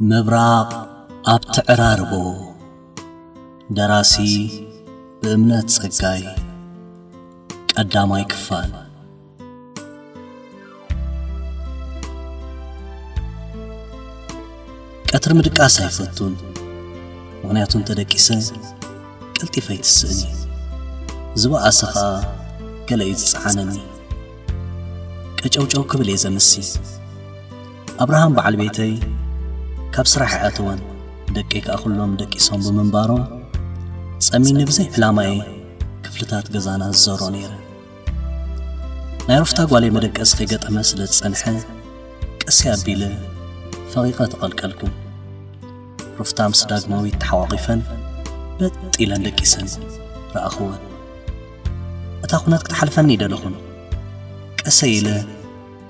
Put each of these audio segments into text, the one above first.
ምብራቕ ኣብ ትዕራርቦ። ደራሲ ብእምነት ጸጋይ። ቀዳማይ ክፋል። ቀትሪ ምድቃስ ኣይፈቱን፣ ምኽንያቱ እንተደቂሰ ቀልጢፈ ኣይትስእን እየ። ዝበኣሰ ኸኣ ገለ እዩ ዝጸዓነኒ። ቀጨውጨው ክብል እየ ዘምሲ። ኣብርሃም በዓል ቤተይ ካብ ስራሕ ኣይኣተወን፣ ደቀይ ከኣ ኩሎም ደቂሶም ብምንባሮም ጸሚኒ ብዘይ ዕላማየ ክፍልታት ገዛና ዝዘሮ ነይረ። ናይ ሩፍታ ጓለይ መደቀሲ ከይገጠመ ስለ ዝጸንሐ ቀስ ኣቢለ ፈቒቐ ተቐልቀልኩ። ሩፍታ ምስ ዳግማዊት ተሓቋቒፈን በጥ ኢለን ደቂሰን ረኣኽወን። እታ ኩነት ክትሓልፈኒ ኣይደለኹን። ቀሰይ ኢለ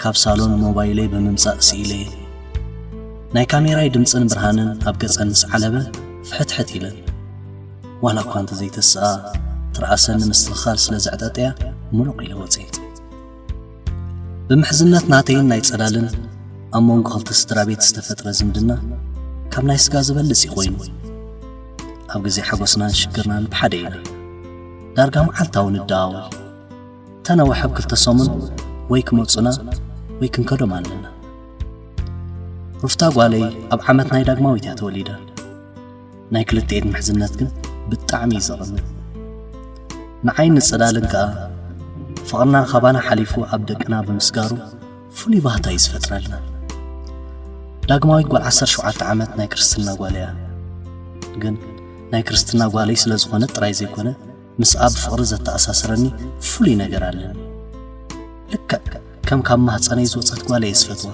ካብ ሳሎን ሞባይለይ ብምምጻእ ስኢለየ። ናይ ካሜራይ ድምጽን ብርሃንን ኣብ ገጸን ምስ ዓለበ ፍሕትሕት ኢለን። ዋላ እኳ እንተዘይተስኣ ትርኣሰኒ ምስትኽኻል ስለ ዘዕጠጠያ ሙሉቕ ኢለ ወጽየ። ብምሕዝነት ናተይን ናይ ጸዳልን ኣብ መንጎ ክልተ ስድራ ቤት ዝተፈጥረ ዝምድና ካብ ናይ ስጋ ዝበልጽ እዩ ኮይኑ። ኣብ ግዜ ሓጎስናን ሽግርናን ብሓደ ኢና። ዳርጋ መዓልታዊ ንደዋወል። ተነውሐ ኣብ ክልተ ሰሙን ወይ ክመጹና ወይ ክንከዶም ኣለና። ሩፍታ ጓለይ ኣብ ዓመት ናይ ዳግማዊት እያ ተወሊዳ። ናይ ክልቲኤን ምሕዝነት ግን ብጣዕሚ እዩ ዘቕንእ። ንዓይን ንጸዳልን ከኣ ፍቕርና ካባና ሓሊፉ ኣብ ደቅና ብምስጋሩ ፍሉይ ባህታ እዩ ዝፈጥረልና። ዳግማዊት ጓል ዓሰርተ ሸውዓተ ዓመት ናይ ክርስትና ጓል እያ። ግን ናይ ክርስትና ጓለይ ስለ ዝኾነት ጥራይ ዘይኮነ፣ ምስኣ ብፍቕሪ ዘተኣሳስረኒ ፍሉይ ነገር ኣለኒ። ልክዕ ከም ካብ ማህጸነይ ዝወጸት ጓል እየ ዝፈትዋ።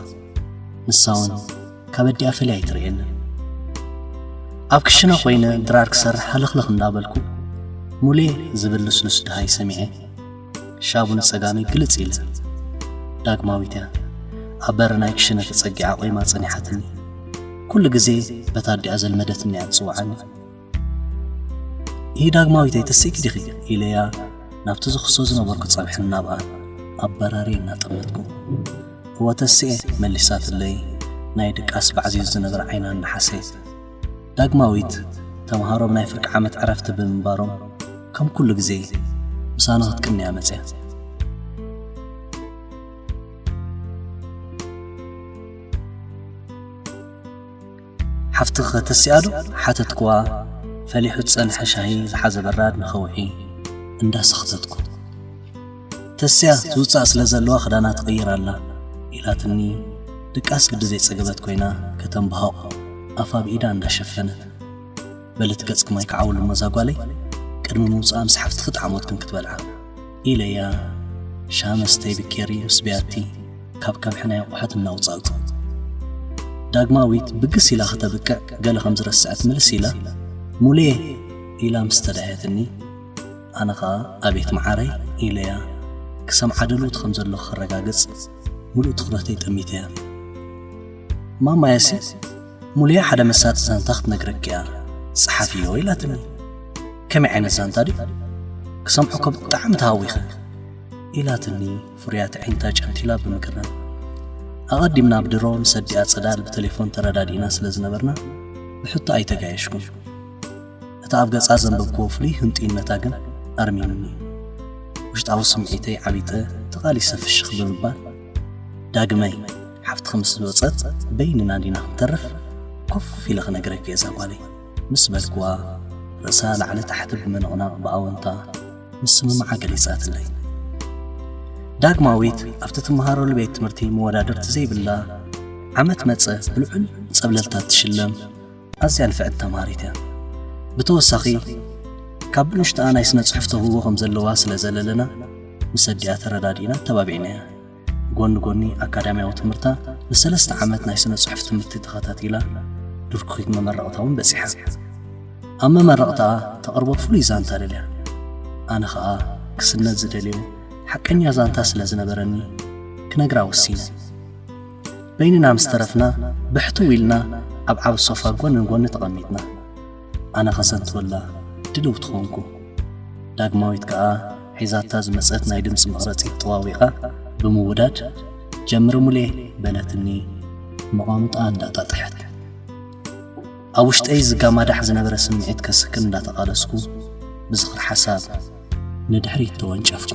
ንሳ እውን ካብ ኣዲኣ ፈልያ ኣይትርእየንን። ኣብ ክሽነ ኮይነ ድራር ክሰርሕ ሃለኽለኽ እንዳበልኩ፣ "ሙሌ" ዝብል ልስሉስ ደሃይ ሰሚዐ። ሻቡ ንጸጋመይ ግልጽ ኢለ። ዳግማዊት እያ። ኣብ በሪ ናይ ክሽነ ተጸጊዓ ቆይማ ጸኒሓትኒ። ኩሉ ግዜ በታ ኣዲኣ ዘልመደትኒ እያ ትጽውዓኒ። "ይህ ዳግማዊተይ ተስእኪ ዲኺ?" ኢለያ ናብቲ ዝኽሶ ዝነበርኩ ጸብሒ እናብኣ ኣብ በራሪ እናጠመትኩ። "እወ ተስኤ" መሊሳትለይ ናይ ድቃስ ባዕዝዩ ዝነበረ ዓይና እናሓሰየት። ዳግማዊት ተምሃሮም ናይ ፍርቂ ዓመት ዕረፍቲ ብምንባሮም ከም ኩሉ ግዜ ምሳና ክትቅኒ እያ መጽያ። "ሓፍትኺ ተሲኣ ዶ?" ሓተትኩዋ። ፈሊሑ ዝጸንሐ ሻሂ ዝሓዘ በራድ ንኸውሒ እንዳሰኽተትኩ። "ተሲኣ ትውጻእ ስለ ዘለዋ ክዳና ትቕይር ኣላ" ኢላትኒ። ድቃስ ግዲ ዘይጸገበት ኮይና ከተንባህቕ ኣፋ ብኢዳ እንዳሸፈነት። "በሊ እቲ ገጽኪ ማይ ክዓውል እሞ እዛ ጓለይ፣ ቅድሚ ምውጻኣ ምስ ሓፍትኺ ጣዕሞትክን ክትበልዓ" ኢለያ። ሻሂ መስተይ ብኬሪ ምስ ብያቲ ካብ ከብሒ ናይ ኣቑሑት እናውጻእኩ። ዳግማዊት ብግስ ኢላ ከተብቅዕ ገለ ከም ዝረስዐት ምልስ ኢላ፣ "ሙሌ" ኢላ ምስ ተዳህየትኒ፣ ኣነ ኸኣ "ኣቤት መዓረይ" ኢለያ። ክሰምዓ ድልውቲ ከም ዘለኹ ከረጋግጽ ምሉእ ትኹረተይ ጠሚተያ። "ማማየሲ፣ ሙሉያ ሓደ መሳጢ ዛንታ ክትነግረኪ እያ፣ ጸሓፍዮ" ኢላትኒ። "ከመይ ዓይነት ዛንታ ድዩ? ክሰምዖ እኮ ብጣዕሚ ተሃዊኸ" ኢላትኒ ፍሩያት ኣዒንታ ጨምቲላ ብምግርም። ኣቐዲምና ኣብ ድሮ ምስ ኣዲኣ ጸዳል ብቴሌፎን ተረዳዲእና ስለ ዝነበርና ብሕቶ ኣይተጋየሽኩን። እቲ ኣብ ገጻ ዘንበብክዎ ፍሉይ ህንጡይነታ ግን ኣርሚሙኒ። ውሽጣዊ ስምዒተይ ዓቢጠ ተቓሊሰ ፍሽኽ ብምባል፣ "ዳግመይ ሓፍትኺ ምስ ወጸት በይንና ዲና ክንተርፍ?" ኮፍ ኢለ ክነግረኪ እየ እዛ ጓለይ ምስ በልክዋ፣ ርእሳ ላዕሊ ታሕቲ ብምንቕናቕ ብኣወንታ ምስምማዓ ገሊጻትለይ። ዳግማዊት ኣብቲ ትመሃረሉ ቤት ትምህርቲ መወዳድርቲ ዘይብላ፣ ዓመት መጸ ብልዑል ጸብለልታ ትሽለም ኣዝያ ንፍዕቲ ተምሃሪት እያ። ብተወሳኺ፣ ካብ ብንሽተኣ ናይ ስነ ጽሑፍ ተውህቦ ከም ዘለዋ ስለ ዘለለና፣ ምስ ኣዲኣ ተረዳዲእና ኣተባቢዕናያ። ጎኒ ጎኒ ኣካዳሚያዊ ትምህርታ ንሰለስተ ዓመት ናይ ስነ ጽሑፍ ትምህርቲ ተኸታቲላ፣ ድርኩኺት መመረቕታ እውን በጺሓ። ኣብ መመረቕታ ተቕርቦ ፍሉይ ዛንታ ደልያ። ኣነ ኸኣ ክስነድ ዝደልዮ ሓቀኛ ዛንታ ስለ ዝነበረኒ ክነግራ ወሲነ። በይንና ምስ ተረፍና ብሕትው ኢልና ኣብ ዓቢ ሶፋ ጎኒ ንጎኒ ተቐሚጥና። ኣነ ከዘንትወላ ድልውቲ ኾንኩ። ዳግማዊት ከኣ ሒዛታ ዝመጸት ናይ ድምጺ መቕረጺት ጠዋዊቓ ብምውዳድ፣ "ጀምሪ ሙሌ" በለትኒ መቋምጣ እንዳጣጥሐት። ኣብ ውሽጠይ ዝጋማዳሕ ዝነበረ ስምዒት ከስክን እንዳተቓለስኩ፣ ብዝኽሪ ሓሳብ ንድሕሪት ተወንጨፍኩ።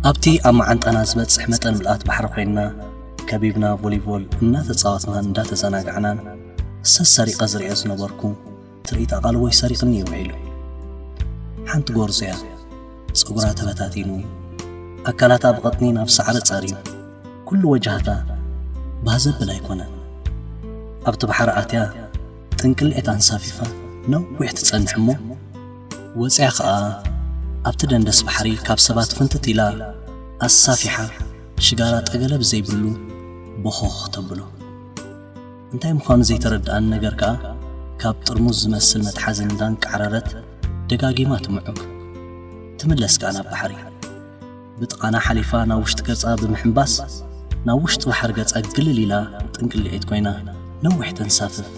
ኣብቲ ኣብ መዓንጣና ዝበጽሕ መጠን ምልኣት ባሕሪ ኮይንና፣ ከቢብና ቮሊቦል እናተጻወትናን እንዳተዘናጋዕናን፣ ሰሰሪቐ ዝርእዮ ዝነበርኩ ትርኢት ኣቓልቦይ ሰሪቕኒ እዩ ውዒሉ። ሓንቲ ጎርዞ እያ። ጸጉራ ተበታቲኑ፣ ኣካላታ ብቐጥኒ ናብ ሳዕሪ ጸርዩ፣ ኩሉ ወጃህታ ባህ ዘብል ኣይኮነን። ኣብቲ ባሕሪ ኣትያ ጥንቅልዒት ኣንሳፊፋ ነዊሕ ትጸንሕ እሞ፣ ወጺኣ ኸኣ ኣብቲ ደንደስ ባሕሪ ካብ ሰባት ፍንትት ኢላ ኣሳፊሓ ሽጋራ ጠገለ ብዘይብሉ ቦኾኽ ተብሎ። እንታይ ምዃኑ ዘይተረድኣኒ ነገር ከኣ ካብ ጥርሙዝ ዝመስል መትሓዚ እንዳንቃዕረረት ደጋጊማ ትምዑግ። ትምለስ ከኣ ናብ ባሕሪ። ብጥቓና ሓሊፋ ናብ ውሽጢ ገጻ ብምሕንባስ ናብ ውሽጢ ባሕሪ ገጻ ግልል ኢላ ጥንቅልዒት ኮይና ነዊሕ ተንሳፍፍ።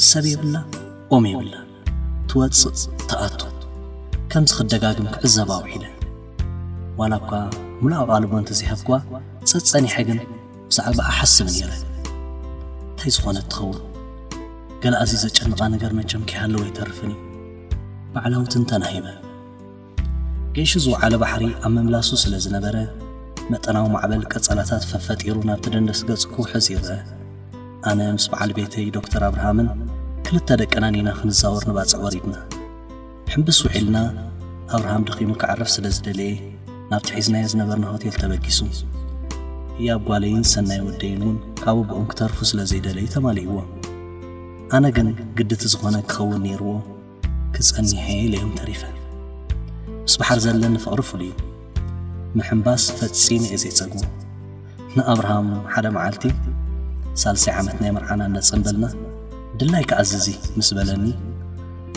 ሰብ የብላ፣ ኦም የብላ። ትወጽእ፣ ትኣቱ። ከምዚ ክደጋግም ክዕዘባ ውዒለ። ዋላ እኳ ሙሉእ ኣቓልቦ እንተዘይሃብክዋ፣ ጸጸኒሐ ግን ብዛዕባኣ እሓስብ ነይረ። እንታይ ዝኾነት ትኸውን? ገለ ኣዝዩ ዘጨንቓ ነገር መቸም ከይሃለወ ኣይተርፍን እዩ። ባዕላዊ ትንተና ሂበ። ገይሹ ዝወዓለ ባሕሪ ኣብ ምምላሱ ስለ ዝነበረ፣ መጠናዊ ማዕበል ቀጸላታት ፈፈጢሩ ናብቲ ደንደስ ገጽ ክውሕዝ ይርአ። ኣነ ምስ በዓል ቤተይ ዶክተር ኣብርሃምን ክልተ ደቅናን ኢና ክንዛወር ንባጽዕ ወሪድና። ሕምብስ ውዒልና፣ ኣብርሃም ደኺሙ ከዕርፍ ስለ ዝደለየ፣ ናብቲ ሒዝናዮ ዝነበርና ሆቴል ተበጊሱ። ህያብ ጓለይን ሰናይ ወደይን እውን ካብ ኣቦኦም ክተርፉ ስለ ዘይደለዩ ተማሊእዎም። ኣነ ግን ግድቲ ዝኾነ ክኸውን ነይርዎ፣ ክጸኒሐ ኢለ እየ ተሪፈ። ምስ ባሕሪ ዘለኒ ፍቕሪ ፍሉይ እዩ። ምሕንባስ ፈጺመ እየ ዘይጸግቦ። ንኣብርሃም ሓደ መዓልቲ፣ ሳልሳይ ዓመት ናይ መርዓና እናጸንበልና፣ "ድላይካ ኣዝዚ" ምስ በለኒ፣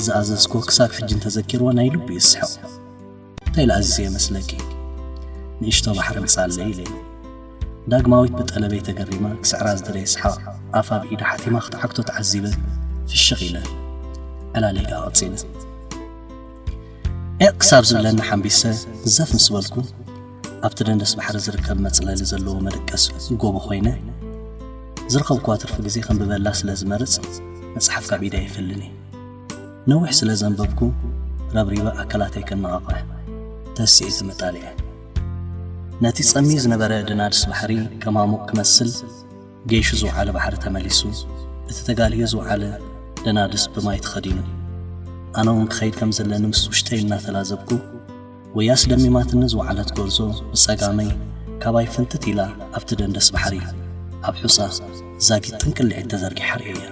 ዝኣዘዝክዎ ክሳብ ሕጂ እንተዘኪርዎ ናይ ልቡ እዩ ዝስሕቕ። እንታይ ኢለ ኣዝዘ ይመስለኪ? "ንእሽቶ ባሕሪ ምጻለይ" ኢለዮ። ዳግማዊት ብጠለበይ ተገሪማ፣ ክስዕራ ዝደለየ ሰሓቕ ኣፋ ብኢዳ ሓቲማ ክትዓግቶ ተዓዚበ፣ ፍሽኽ ኢለ። ዕላለይ ከኣ ቀጺለ። ዒቕ ክሳብ ዝብለኒ ሓምቢሰ ዘፍ ምስ በልኩ፣ ኣብቲ ደንደስ ባሕሪ ዝርከብ መጽለሊ ዘለዎ መደቀሲ ጎቦ ኮይነ፣ ዝረኸብክዋ ትርፊ ግዜ ከንብበላ ስለ ዝመርጽ፣ መጽሓፍ ካብ ኢደይ ኣይፈልን'የ። ነዊሕ ስለ ዘንበብኩ፣ ረብሪበ ኣካላተይ ከነቓቕሕ ተሲኤ ተመጣሊዐ። ነቲ ጸምዩ ዝነበረ ደናድስ ባሕሪ ከማሙቕ ክመስል፣ ገይሹ ዝወዓለ ባሕሪ ተመሊሱ፣ እቲ ተጋልዩ ዝወዓለ ደናድስ ብማይ ተኸዲኑ። ኣነ እውን ክኸይድ ከም ዘለኒ ምስ ውሽጠይ እናተላዘብኩ፣ ወያስ ደሚማትኒ ዝወዓለት ጎርዞ ብጸጋመይ ካባይ ፍንትት ኢላ ኣብቲ ደንደስ ባሕሪ ኣብ ሑጻ ዛጊት ጥንቅልዒት ተዘርጊሓ ርእየያ።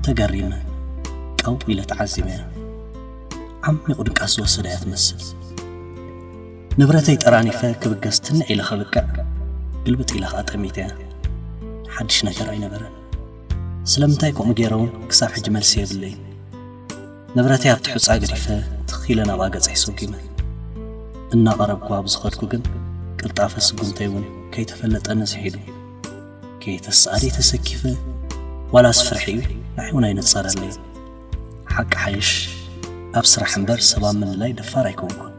ተገሪመ፣ ቀው ኢለ ተዓዚበያ። ዓሚቑ ድቃስ ዝወሰዳ እያ ትመስል። ንብረተይ ጠራኒፈ ክብገስ ትንዕ ኢለ ከብቅዕ፣ ግልብጥ ኢለ ኸኣ ጠሚተያ። ሓድሽ ነገር ኣይነበረን። ስለምንታይ ከምኡ ገይረ እውን ክሳብ ሕጂ መልሲ የብለይን። ንብረተይ ኣብቲ ሑጻ ገዲፈ፣ ትኽ ኢለ ናብኣ ገጸይ ሰጒመ። እናቐረብኩ ኣብ ዝኸድኩ ግን፣ ቅልጣፈ ስጉምተይ እውን ከይተፈለጠኒ ዝሒሉ። ከየተስኣ ድየ ተሰኪፈ፣ ዋላስ ፍርሒ እዩ? ንዓይ እውን ኣይነጸረለይን። ሓቂ ሓይሽ፣ ኣብ ስራሕ እምበር ሰብ ኣብ ምልላይ ደፋር ኣይኮንኩን።